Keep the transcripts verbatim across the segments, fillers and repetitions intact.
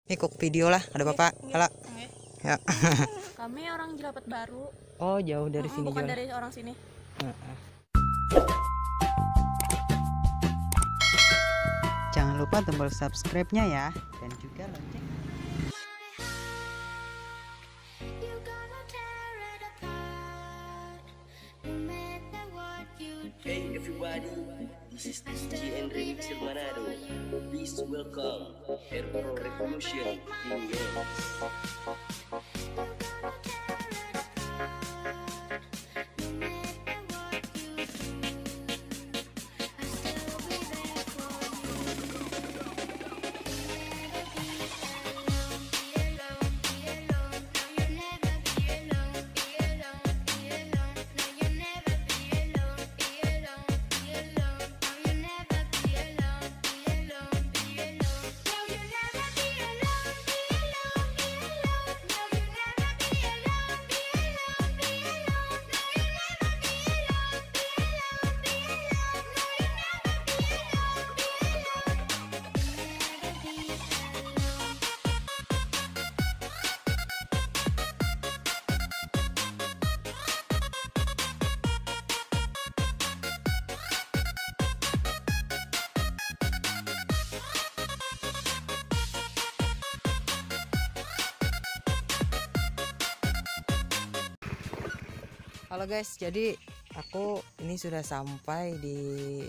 Ikut video lah, ada bapak. Halo. Ya. Kami orang Jelapat Baru. Oh, jauh dari sini Bukan juga. Dari orang sini. Heeh. Jangan lupa tombol subscribe-nya ya, dan juga lonceng. You gonna tear it apart, no matter what you do. Hey everybody, this is D J N Remixer Manado. Please welcome Air Pro Revolution in Games. You gonna tear it apart, no matter what you do. I still be there for you. Never be alone, be alone, be alone. No, you'll never be alone, be alone, be alone. No, you'll never be alone, be alone, be alone. No, you'll never be alone, be alone, be alone. No, you'll never be alone, be alone, be alone. No, you'll never be alone, be alone, be alone. No, you'll never be alone, be alone, be alone. No, you'll never be alone, be alone, be alone. Halo guys, jadi aku ini sudah sampai di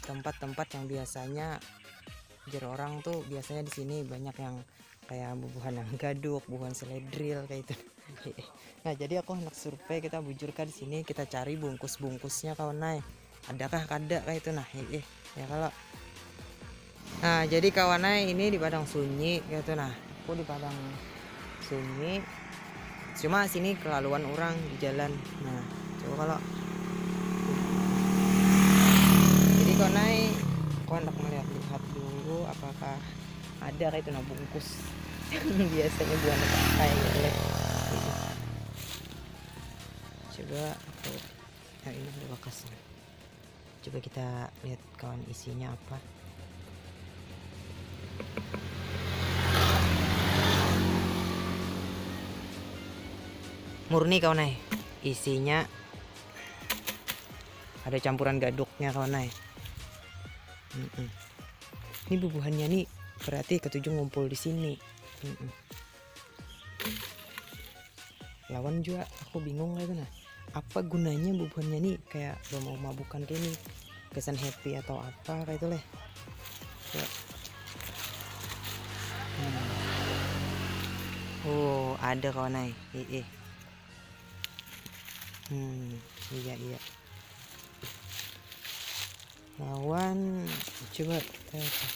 tempat-tempat yang biasanya, jar orang tuh, biasanya di sini banyak yang kayak bubuhan yang gaduk, bubuhan seledril kayak itu. Nah, jadi aku hendak survei, kita bujur kah di sini, kita cari bungkus-bungkusnya, kawan ai. Adakah kada kayak itu, nah, heeh. Ya kalau. Nah, jadi kawan ai, ini di Padang Sunyi kayak itu, nah. Aku di Padang Sunyi. Cuma sini kelaluan orang di jalan. Nah, coba kalau. Jadi kawan ai, aku hendak melihat-lihat dulu apakah ada kayak itu, nah, bungkus yang biasanya buhan pakai oleh. Coba aku, nah, ini ada bekasnya. Coba kita lihat, kawan, isinya apa. Murni, kawan ai, isinya ada campuran gaduknya, kawan ai. Mm-mm. Ini bubuhannya nih, berarti ketujuh ngumpul di sini. Mm-mm. Lawan juga aku bingung kayak itu, nah, apa gunanya bubuhannya nih, kayak mau mabukan kayak ini, kesan happy atau apa kayak itu leh. Kayak, hmm. Oh, ada, kawan ai. Ih, ih. Hmm, iya, iya. Lawan, coba kita apa?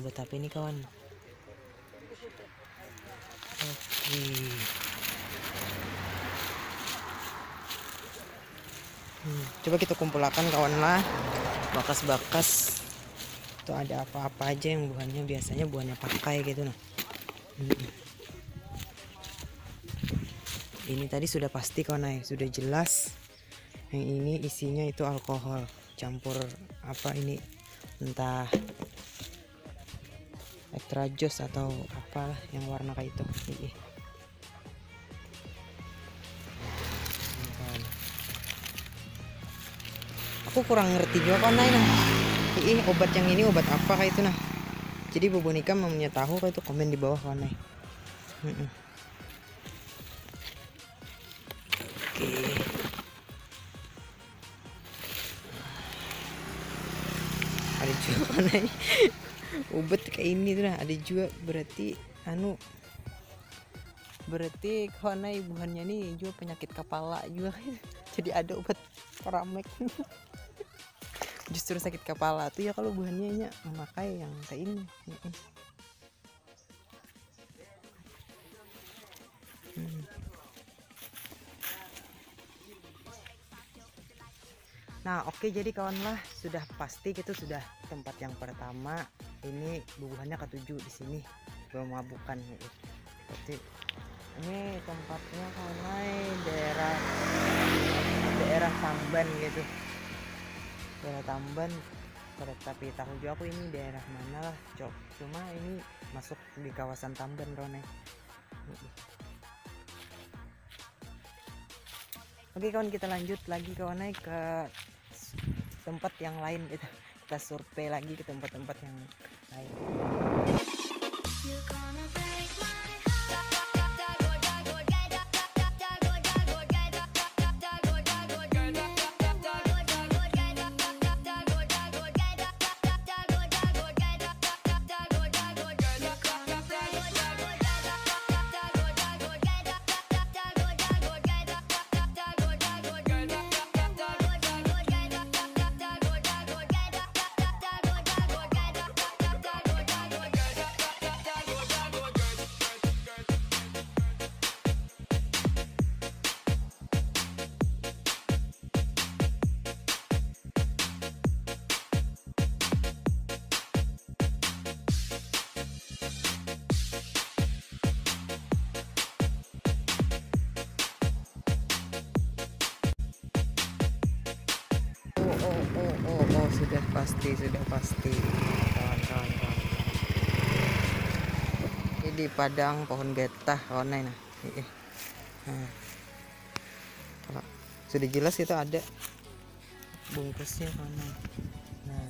Obat apa ini, kawan? Oke. Hmm, coba kita kumpulakan, kawan lah, bakas-bakas itu ada apa-apa aja yang buhannya biasanya buhannya pakai gitu, nah. Hmm. Ini tadi sudah pasti, kawan ai, sudah jelas. Yang ini isinya itu alkohol campur apa ini, entah extra joss atau apalah yang warna kayak itu. Ih. Aku kurang ngerti juga, kawan ai, nah. Ih, obat yang ini obat apa kayak itu, nah. Jadi bubuhan ikam yang punya tahu kayak itu, komen di bawah, kawan ai. Mm-mm. Oke. Ada juga, kawan ai, ubat kayak ini tuh, nah. Ada juga, berarti anu, berarti, kawan ai, buhannya nih juga penyakit kepala juga. Jadi ada obat keramek. Justru sakit kepala tuh ya kalau buhannya nya memakai yang kayak ini. Mm-mm. Hmm. Nah, oke, jadi, kawan lah, sudah pasti gitu, sudah tempat yang pertama ini bubuhannya ketuju di sini, belum mabukan gitu. Berarti ini tempatnya, kawan ai, daerah, daerah Tamban gitu. Daerah Tamban. Kada tapi tahu jua aku ini daerah mana lah, cok. Cuma ini masuk di kawasan Tamban, kawan ai. Oke, kawan, kita lanjut lagi, kawan ai, ke tempat yang lain, kita, kita survei lagi ke tempat-tempat yang lain. Oh, oh, oh, oh, oh, sudah pasti, sudah pasti, kawan, kawan, kawan. Ini di padang pohon getah, kawan ai, nah. Ih, ih. Nah. Kalau sudah jelas itu ada bungkusnya, kawan ai. Nah,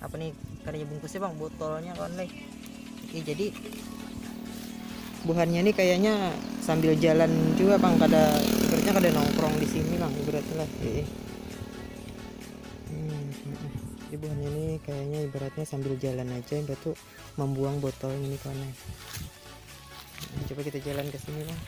apa nih, kadanya bungkusnya, Bang, botolnya, kawan ai. Ih, jadi buhannya nih kayaknya sambil jalan juga, Bang, kada, ibaratnya kada nongkrong di sini, Bang, ibaratnya lah. Ih, ih. Hmm, hmm, hmm. Jadi buhannya nih kayaknya ibaratnya sambil jalan aja, ibarat tuh membuang botol ini, kawan ai. Hmm, coba kita jalan ke sini, Bang.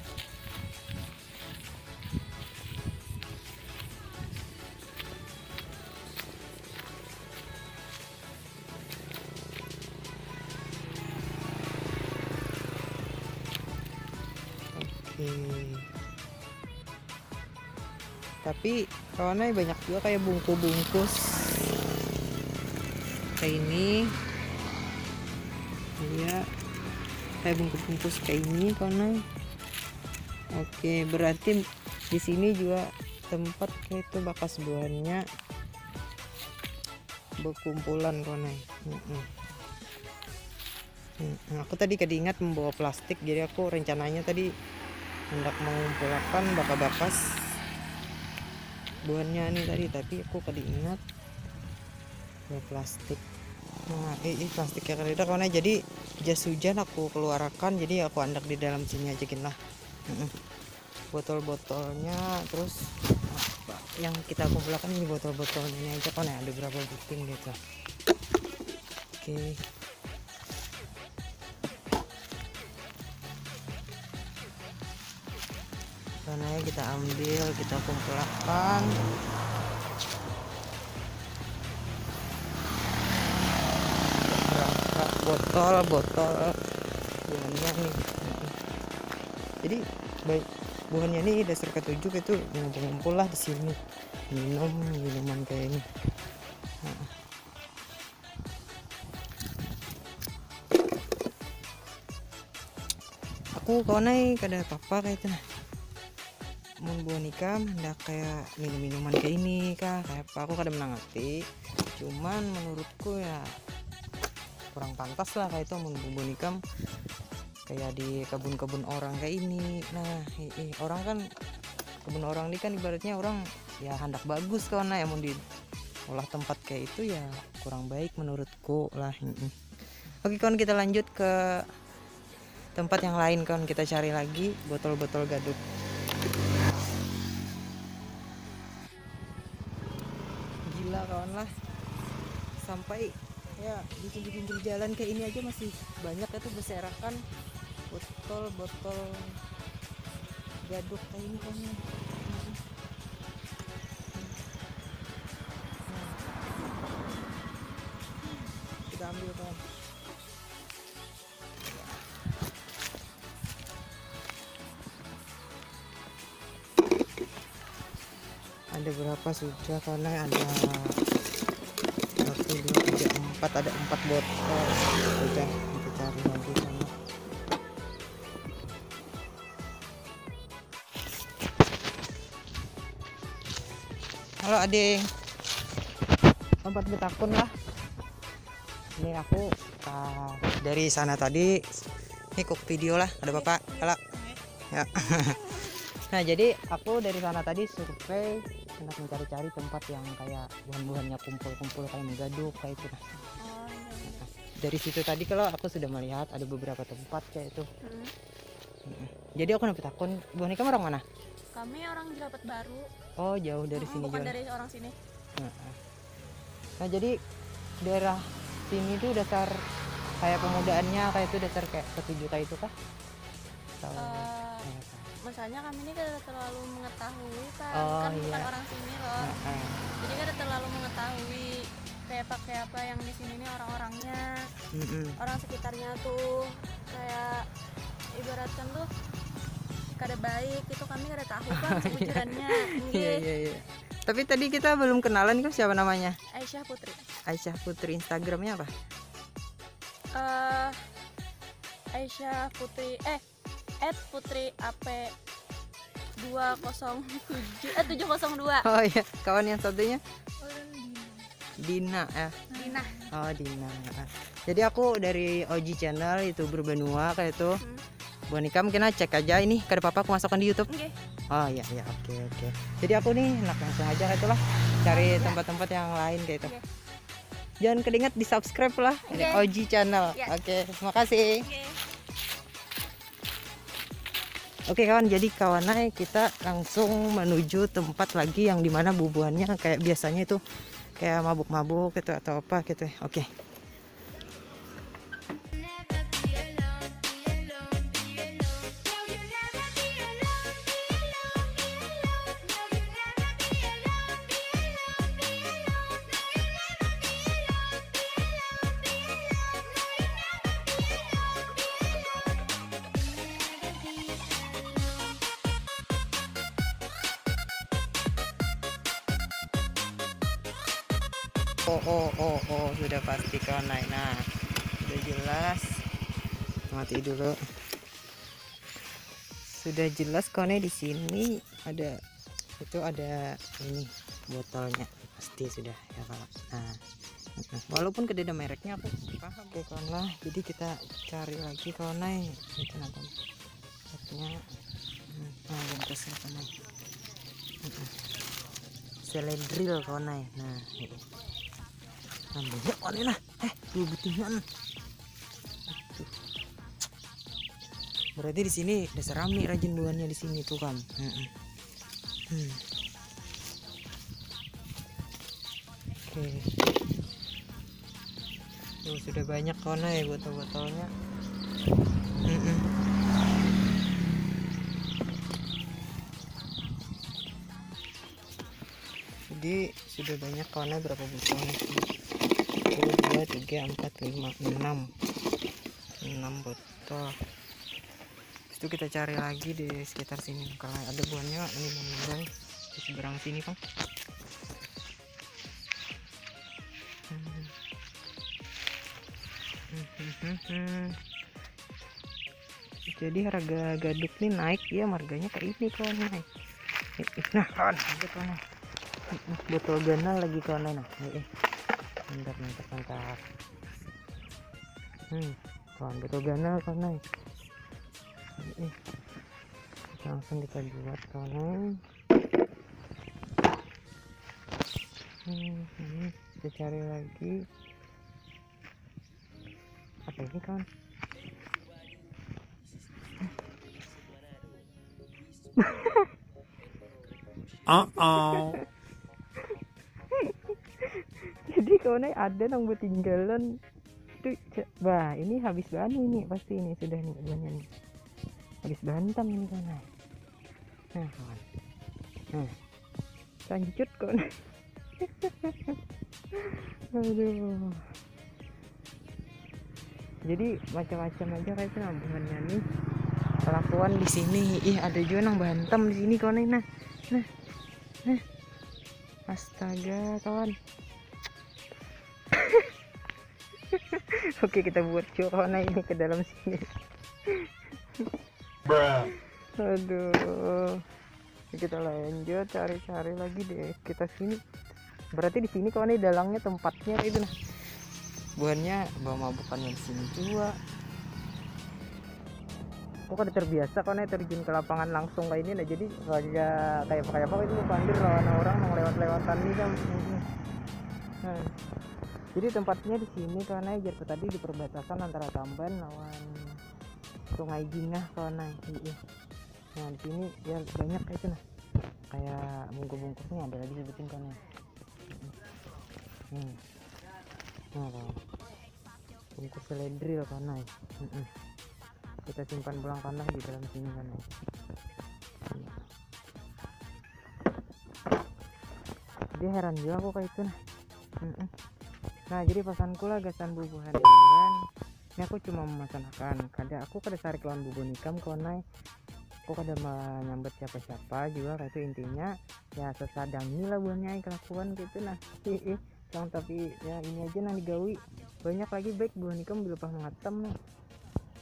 Oke. Tapi, kawan ai, banyak juga kayak bungkus-bungkus kayak ini. Iya. Kayak bungkus-bungkus kayak ini, kawan ai. Oke, berarti di sini juga tempat kayak itu bakas buhannya berkumpulan, kawan ai. Mm-mm. Hmm, aku tadi kada ingat membawa plastik, jadi aku rencananya tadi hendak mengumpulakan bakas-bakas buhannya nih tadi, tapi aku kada ingat bawa plastik. Nah, ih, ih, plastiknya kadada, kawan ai. Jadi jas hujan aku keluarakan, jadi aku andak di dalam sini aja gin lah. Mm-mm. Botol-botolnya, terus apa yang kita kumpulakan ini, botol-botolnya ini aja, kawan ai, ada berapa buting gitu. Oke. Kawan ai, kita ambil, kita kumpulakan. Berapa botol, botol buhannya nih. Jadi, baik, buhannya nih dasar ketujuh itu ngumpul-ngumpul lah di sini. Minum, minuman kayak ini. Nah. Aku, kawan ai, kada apa-apa kayak itu nah. Mun buhan ikam handak kayak minum-minuman kayak ini kah, kayak apa, aku kada menangati. Cuman menurutku ya kurang pantas lah kayak itu mun buhan ikam kayak di kebun-kebun orang kayak ini. Nah, ih, ih, orang kan, kebun orang ini kan ibaratnya orang ya handak bagus, kawan ai, mun di olah tempat kayak itu ya kurang baik menurutku lah. Mm-mm. Oke, kawan, kita lanjut ke tempat yang lain, kawan, kita cari lagi botol-botol gaduk. Gila, kawan, lah, sampai ya di pinggir-pinggir jalan kayak ini aja masih banyak itu berserakan botol-botol gaduk kayak ini, kawan. Nah, kita ambil, kawan. Ada berapa sudah, karena ada satu, dua, tiga, empat, ada empat botol. Sudah, kita cari lagi sana. Halo, ading. Tempat betakun lah. Ini aku uh, dari sana tadi, ini kok video lah, ada bapak, kalau ya. Nah, jadi aku dari sana tadi survei, hendak mencari-cari tempat yang kayak buhan-buhannya kumpul-kumpul, kayak menggaduk kayak itu. Nah, oh, iya. Dari situ tadi kalau aku sudah melihat ada beberapa tempat kayak itu. Hmm. Jadi aku nanti takon, buhan ikam orang mana? Kami orang Jelapat Baru. Oh, jauh dari hmm, sini bukan juga. Dari orang sini. Nah, jadi daerah sini tuh dasar kayak pemudaannya kayak itu dasar kayak setuju kayak itu kah? Atau uh, masalahnya kami ini tidak terlalu mengetahui kan, oh, kan iya. Bukan orang sini loh. Uh-uh. Jadi tidak terlalu mengetahui kayak pakai apa yang di sini nih orang-orangnya, mm-mm. Orang sekitarnya tuh kayak ibaratkan tuh kada baik itu kami kada tahu kan sebujurannya. Iya, iya, iya. Tapi tadi kita belum kenalan kan siapa namanya? Aisyah Putri. Aisyah Putri, Instagramnya apa? Uh, Aisyah Putri eh at Putri A P dua kosong tujuh eh tujuh kosong dua. Oh iya, kawan yang satunya? Dina ya. Dina. Oh, Dina. Jadi aku dari O G Channel, YouTuber Banua kayak itu. Hmm. Buhan ikam kena cek aja ini, kada apa-apa aku masukkan di YouTube. Okay. Oh iya iya, oke okay, oke. Okay. Jadi aku nih nak langsung aja kayak itulah cari ya. Tempat-tempat yang lain kayak itu. Okay. Jangan kedingat di subscribe lah okay. O G Channel. Ya. Oke, okay, terima kasih. Okay. Oke kawan, jadi kawan kita langsung menuju tempat lagi yang dimana bubuhannya kayak biasanya itu kayak mabuk-mabuk gitu atau apa gitu. Oke. Oh oh oh oh, sudah pasti kawan ai. Nah, sudah jelas. Mati dulu. Sudah jelas kawan ai, di sini ada itu ada ini botolnya pasti sudah ya kalau. Nah, walaupun kededa mereknya aku paham. Oke kawan lah, jadi kita cari lagi kawan ai. Itu nonton. Nah, bungkus apa nih? Seledril kawan ai. Nah, ini. Nah, banyak kawan ai nah. Eh, dua butihan. Berarti di sini dasar rami rajin buhannya di sini tuh kan. Hmm. Oke. Tuh, sudah banyak kawan ai botol-botolnya. Mm-mm. Jadi sudah banyak kawan ai berapa botol nih? Satu, dua, tiga, empat, lima, enam. Enam botol. Habis itu kita cari lagi di sekitar sini. Kalau ada buahnya ini mengundang di seberang sini, Bang. Jadi harga gaduk nih naik ya, harganya kayak ini kawan nih. Nah kawan, ada kawan. Botol ganal lagi kawan nah. Mantap mantap mantap. Hmm, kawan botol ganal kawan. Langsung kita buat kawan. Hmm, hmm. Kita cari lagi. Apa ini kawan? Uh oh. Jadi kawan ada nang ketinggalan. Tuh, bah ini habis bahan ini pasti ini sudah nih bahannya nih. Habis bahan tam ini kawan. Nah kawan. Nah. Lanjut kok. Aduh. Jadi macam-macam aja kayak itu nah buhannya nih. Kelakuan di sini. Ih, ada juga nang bahantam di sini kawan nah. Nah. Nah. Astaga, kawan. Oke, kita buat juga kawan ini ke dalam sini. Aduh. Kita lanjut cari-cari lagi deh kita sini. Berarti di sini kawan ini dalangnya tempatnya itu nah. Buhannya bawa mabukannya di sini juga. Aku kada terbiasa kau naik terjun ke lapangan langsung kayak ini nah, jadi raja kayak apa kayak apa itu pandir lawan orang yang lewat-lewatan ini kan. Nah, jadi tempatnya di sini karena jar tadi di perbatasan antara Tamban lawan Sungai Jingah kau naik. Nah, di sini ya banyak kayak itu nah, kayak bungkus-bungkusnya ada lagi sebutin kau naik. Hmm. Nah, bungkus seledril kanai. Mm-mm. Kita simpan pulang kanai di dalam sini kanai. Dia heran juga aku kayak itu nah. Mm-mm. Nah, jadi pesanku lah gasan bubuhan ini aku cuma memasanakan kada aku kada sarik lawan bubun ikam konai. Aku kada menyambat siapa-siapa juga kayak itu intinya ya sesadang ini lah buhannya kelakuan gitu nah. Ih, yang tapi ya ini aja nang digawi banyak lagi baik buah nikam belum pernah ngatam nih.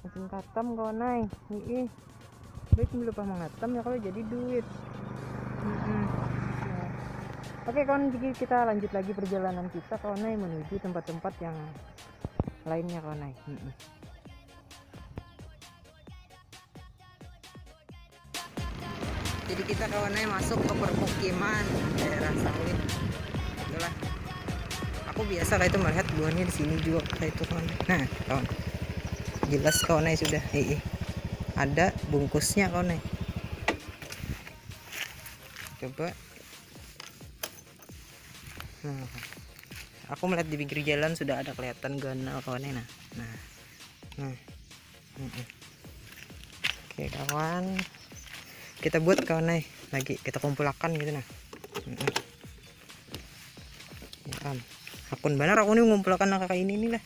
Macam katam kawan ai. Ih, baik belum pernah ngatam ya kalau jadi duit. Mm-mm. Oke kawan, jadi kita lanjut lagi perjalanan kita kawan ai menuju tempat-tempat yang lainnya kawan ai. Mm-mm. Jadi kita kawan aja masuk ke permukiman daerah sawit. Itulah. Aku biasa kayak itu melihat buahnya di sini juga kayak itu kawan. Nah, kawan. Jelas kawan aja sudah. Eh, eh. Ada bungkusnya kawan aja. Coba. Nah, aku melihat di pinggir jalan sudah ada kelihatan ganal kawan aja. Nah. Nah. Nah. Mm-mm. Oke kawan, kita buat kawan nih lagi kita kumpulakan gitu nah. Mm-mm. Ya kan, hakun benar aku nih ngumpulakan nang kakak ini nih lah.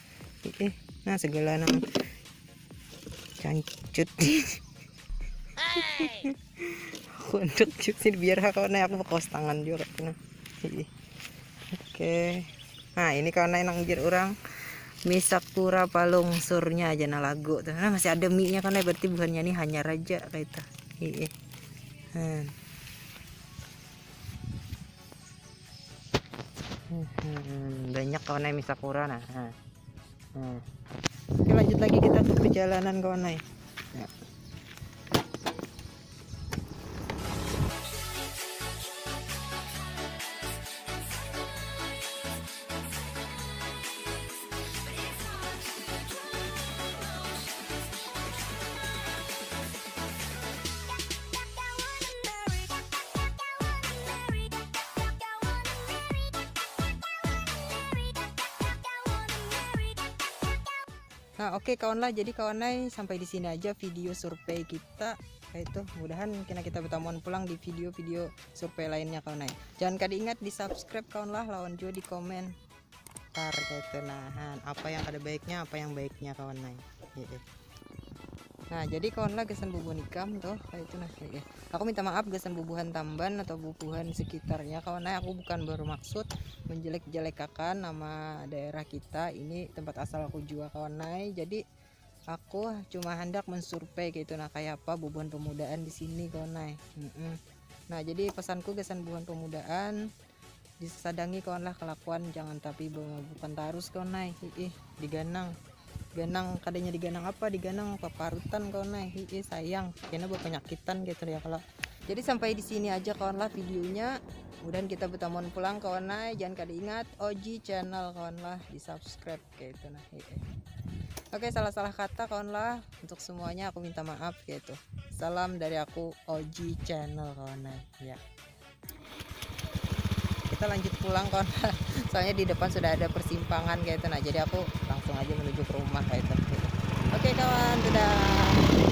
Ih, nah segala nang cancut. Aku untuk sih biar kawan nih aku bakos tangan juga kayak gitu nah. Ih. Oke. Nah, ini kawan nang jir orang misakura palungsurnya aja nah lagu tuh. Nah, masih ada mie-nya kan berarti buhannya nih hanya raja kayak itu. Iya. Hmm. Hmm, banyak kawan nang misakura nah. Nah. Nah. Oke, lanjut lagi kita ke perjalanan kawan nang. Ya. Nah, oke kawan lah, jadi kawan nai sampai di sini aja video survei kita. Kayak itu, mudahan kena kita bertamuan pulang di video-video survei lainnya kawan nai. Jangan kada ingat di subscribe kawan lah, lawan juga di komen. Tar kayak itu nah, apa yang ada baiknya, apa yang baiknya kawan nai. Iya. Nah, jadi kawan lah gasan bubuhan ikam tuh kayak itu nah. Iya. Aku minta maaf gasan bubuhan Tamban atau bubuhan sekitarnya kawan nai. Aku bukan bermaksud menjelek-jelekakan nama daerah kita. Ini tempat asal aku juga kawan nai. Jadi aku cuma hendak mensurvei kayak itu nah kayak apa bubuhan pemudaan di sini kawan nai. Mm-mm. Nah, jadi pesanku gasan bubuhan pemudaan disadangi kawan lah kelakuan jangan tapi bukan tarus kawan nai. Ih, diganang. Ganang kadanya diganang apa diganang paparutan kawan nai. Ih, sayang kena buat penyakitan gitu ya kalau. Jadi sampai di sini aja kawan lah videonya. Mudahan kita bertamuan pulang kawan nai. Jangan kada ingat O G channel kawan lah di subscribe kayak itu nah. Ih. Oke, salah-salah kata kawan lah. Untuk semuanya aku minta maaf kayak itu. Salam dari aku O G channel kawan nai. Ya. Kita lanjut pulang kawan. Soalnya di depan sudah ada persimpangan kayak itu nah, jadi aku langsung aja menuju ke rumah kayak itu. Oke kawan, dadah.